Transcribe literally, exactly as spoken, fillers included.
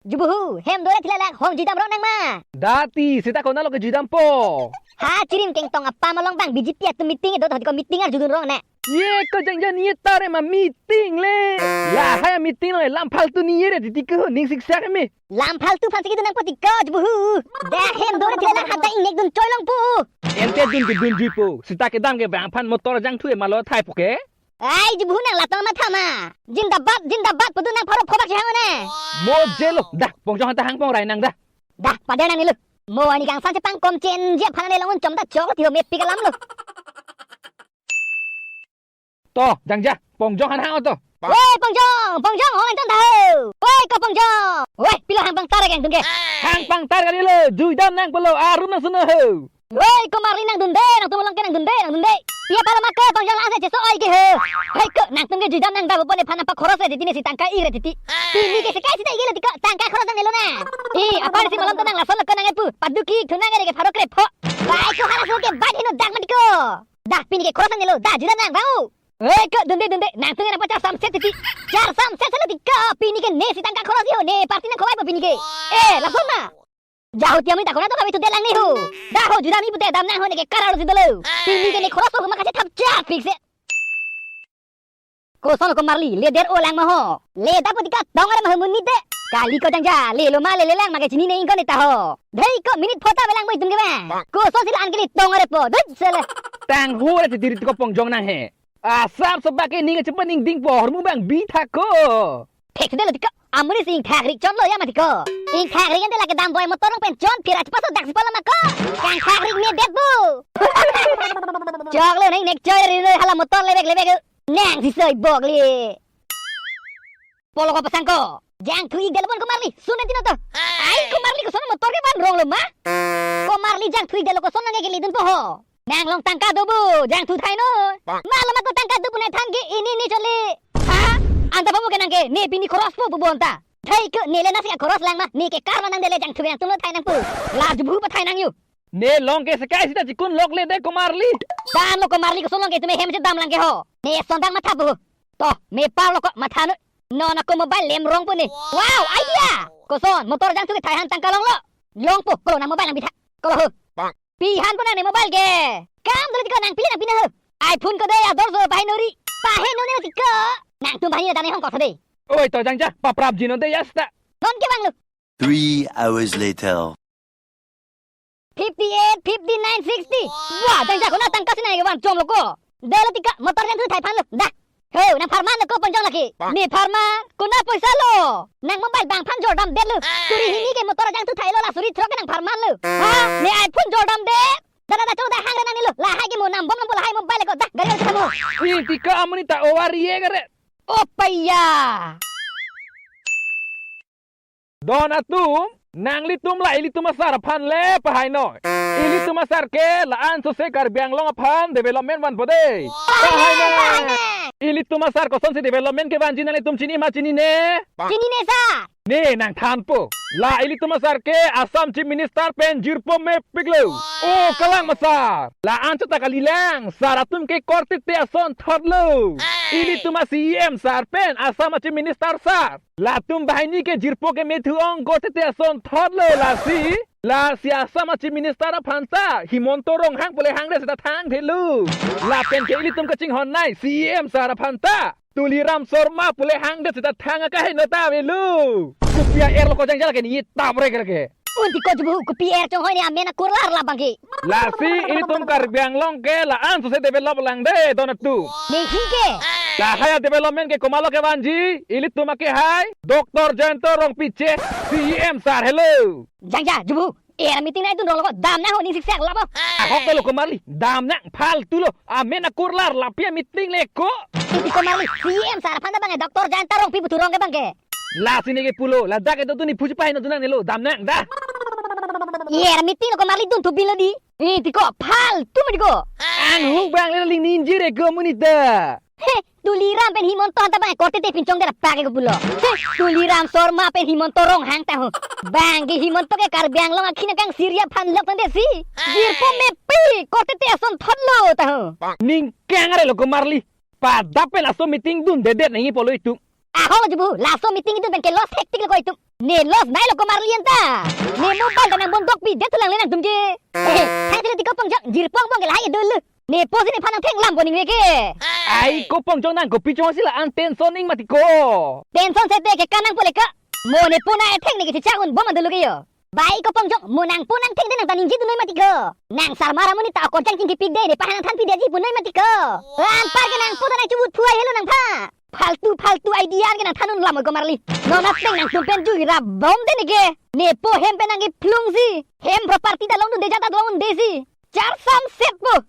Jubuhu, hem dore thila lak hong juidam rong nang ma. Dati, seta konatlo ke juidampo? Ha, chirim kengtong apam along bang B J P atum meeting do, tiko meeting arjudun rong ne. Ye ko jangja ni ye tare ma meeting le. Lahai meeting lo lam phaltu ni ye re titi ko ning siksak me. Lam phaltu phan sigi dunang poti ko jubuhu. Dak hem dore thila lak hata ingnek dun choi longpo. Ente dun kedun juipo. Seta kedam ke bang aphan motor jangthu e malo thaipo ke. Ai, jubuhu nang latong matha ma. Jindabad, jindabad, pudun nang pharo phobak si hang ne. Mo jelo, dah, Pongjong hanta hang pong rai nang dah. Dah, pada nang nilo. Mo ani kangsan chepang kom chen je phana ne longun chom ta chok ti ho mepik alam lo. To, jangja, Pongjong han hang to. Woi, Pongjong, Pongjong, hong anton ta ho. Woi, ko Pongjong. Woi, pilo hang pangtar keng tung ke. Hang pangtar kali lo, juidam nang pelo, arum nang suno ho. Hoi, ko Marli nangdunde, nangtum along ke nangdunde, nangdunde. Pia palo ma ko Pongjong lang se cheso oi ke he. Hoi ko, nangtum ke juidam nang dabu pone phana pa khoros le titi ne si tangka ik re titi. Pini ke sekai sita ik le tiko, tangka khoros nang nelo na. I, apar si malom to nang lason lo ko nang epu, padu ki, thu nang ere ke pharo krepho. Bai ko hala so ke bai heno dak ma tiko. Dah pini ke khoros nang nelo, dah juidam nang bang u. Hoi ko, dunde, dunde, nangtum ke nang pa char samset titi. Char samset selo tiko, pini ke ne si tangka khoros yo, ne party nang khowai po pini ke. Eh, lason ma. Jahu tiam ni takona to kami tu delang ni hu. Dah ho juda ni pute dam nang ho ne ke karalo si dolo. Pini ke ne khoros ho ma kache thap chak pik se. Koson ko Marli, le der o lang ma ho. Le da pute ka tong are ma ho mun ni te. Kali ko jangja, le lo ma le le lang ma ke chini ne ingkon ta ho. Dhei ko minute phota belang mo itum ke ba. Koson sila an ke le tong are po. Dut sele. Tang ho re ti diri ko Pongjong nang he. Asap sebak ke ning cepat ning ding pohor mu bang bi thak ko. Thek sudah lo tiko. Amuri si ingthak rik chon lo ya ma tiko. Ingthak rik ente lake dam boy motor long pen chon phira cepat so dak si pala ma ko. Kangthak rik me det bu. Chok lo neng nek choi ri lo hala motor lebek lebek. Nang si soi bok li. Polo ko pasang ko. Jangthu ik delo pon ko Marli. Sun nanti no to. Ai ko Marli koson motor ke ban rong lo ma. Ko Marli jangthu ik delo koson nang ke lidun po ho. Nang long tangka do bu, jangthu thai noi. Bang. Malam aku tangka do punai than ke ini ni choli. Ha? Anta pamu ke nang ke, ne pini khoros po bu bonta. Thai ke ne le nasi khoros lang ma, ne ke karma nang dele jangthu nangtum lo thai nang pu. La jubu pa thai nang yu. Ne long ke sekai sita chikun lok le de ko Marli. Dan lo ko Marli koson long ke tume hem che dam lang ke ho. Ne sondang matha bu. To, me par lo ko matha noi. Non ako mobile lem rong pu ne. Wow, idea. Koson, motor jangthu ke thai han tangka long lo. Long po, ko nang mobile nang bitha. Ko lo ho. Bang. Pi han pu nang ne mobile ke. Kam dulu tiko nang pili nang pina ho. iPhone ko de ador so pahe nori. Pahe nori tiko. Nangtum bahini dane hong kotha de. Oi to jangja, paprap jino de yasta. Non ke bang lo. Three hours later. Fifty eight, fifty nine, sixty. Wah, jangja kona tangka sina ke van chom lo ko. Delo tiko motor jangthu thai phan lo. Dah. Ho, nang pharman lo ko Pongjong laki. Bang. Ne pharman, kona poisa lo. Nang mobile bang phan jordam det lo. Suri hini ke motor jangthu thai lo la suri throk ke nang pharman lo. Ha? Ne iPhone jordam det. Dana da chong da hang nang ni lo. Lahai ke mo nam bom nam bo lahai mobile ko dah gari ko mo. Ni tika amuni ta owar ye gare. Opaiya. Don atum, nanglitum la ilitum asar aphan le pahai noi. Ilitum asar ke la-an sose Karbi Anglong aphan development vanpo de. Pahai noi. Ilitum asar kosonsi development kevanji nanglitum chini ma chinine? Chinine sir. Ne nangthanpo. La ilitum asar ke Assam Chief Minister pen jirpo mepiklo. O kalang ma sir. La-an chot ta kalilang. Sir atum ke korte te asonthotlo. Ilitum a C E M sir pen Assam a Chief Minister sir. Latum banghini ke jirpo ke methu ong korte te asonthotlo lasi. Lasi Assam a Chief Minister aphan ta Himanta Ronghang pule hangre seta thangthelo. Lapen ke ilitum kachinghon nei C E M sir aphan ta Tuliram Sharma pule hangre seta thang akaheno ta avelo. Kopi a-er lo ko jangja ke ni tap re ke. Un tiko jubu kopi a-er chonghoi ne amen akur lar labang ke. Lasi ilitum Karbi Anglong ke la-an sose develop lang de don atum. Ningking ke. Lahai a-development ke komatlo kevanji, ilitum akehai, Doctor Jayanta Rongpi che, C E M sir helo. Jangja, jubu, er meeting nai dun rong lo ko, dam nang ho ning siksak lapo. Ahok lo ko Marli, dam nang phaltu lo, amen akur lar lapi a-meeting le ko. Iti ko Marli, C E M sir aphan ta bang ke Doctor Jayanta Rongpi pu thu rong ke bang ke. Lasi ne ke pulo, ladak ke dotuni phuji pahin dun nang nelo, dam nang dah. Ye, meeting lo ko Marli dun thu bilo di. Eh, tiko, phaltu ma tiko. Anghuk bang le ling ninjir e ko amonit ta. He, Tuliram pen Himanta ta bang korte te pinchong dera pake ko pulo. He, Tuliram Sharma pen Himanta Ronghang ta ho. Bang ke Himanta ke Karbi Anglong akhin akang Syria phan lok tang de si. Jirpo mepi korte te asonthotlo ta ho. Ning kang are lo ko Marli. Pada pen laso meeting dundedet nangji pulo itum. Ahok lo jubu, laso meeting idun pen ke loss hektik lo ko itum. Ne loss nai lo ko Marli anta. Ne mobile ta nang bondok pidet thu lang le nangtum ke. Hehe, thang tile ti ko Pongjong, jirpo angbong ke lahai dolo. Nepo si nephan nang thenglam po ning le ke. Ai ko Pongjong, nang kopi chong si la-an tension ning mati ko. Tension sete ke kanang po le ka. Mo nepo nang theng ne ke chichak un bom an dolo ke yo. Bai ko Pongjong, mo nangpo nang thengde nang ta ningje dun noi mati ko. Nang sarmar amonit ta okor jang chingkipik de, nephan nang than pidetji pu noi mati ko. Anpar ke nangpo ta nang chubut phuai helo nangphan. Faltu faltu idea an ke nang than un lam ko Marli. Non ateng nangtum pen jui rap bom de ne ke. Nepo hem pen nang kephlung si. Hem property ta longdunde, jat ta longdunde si. Charsam set po.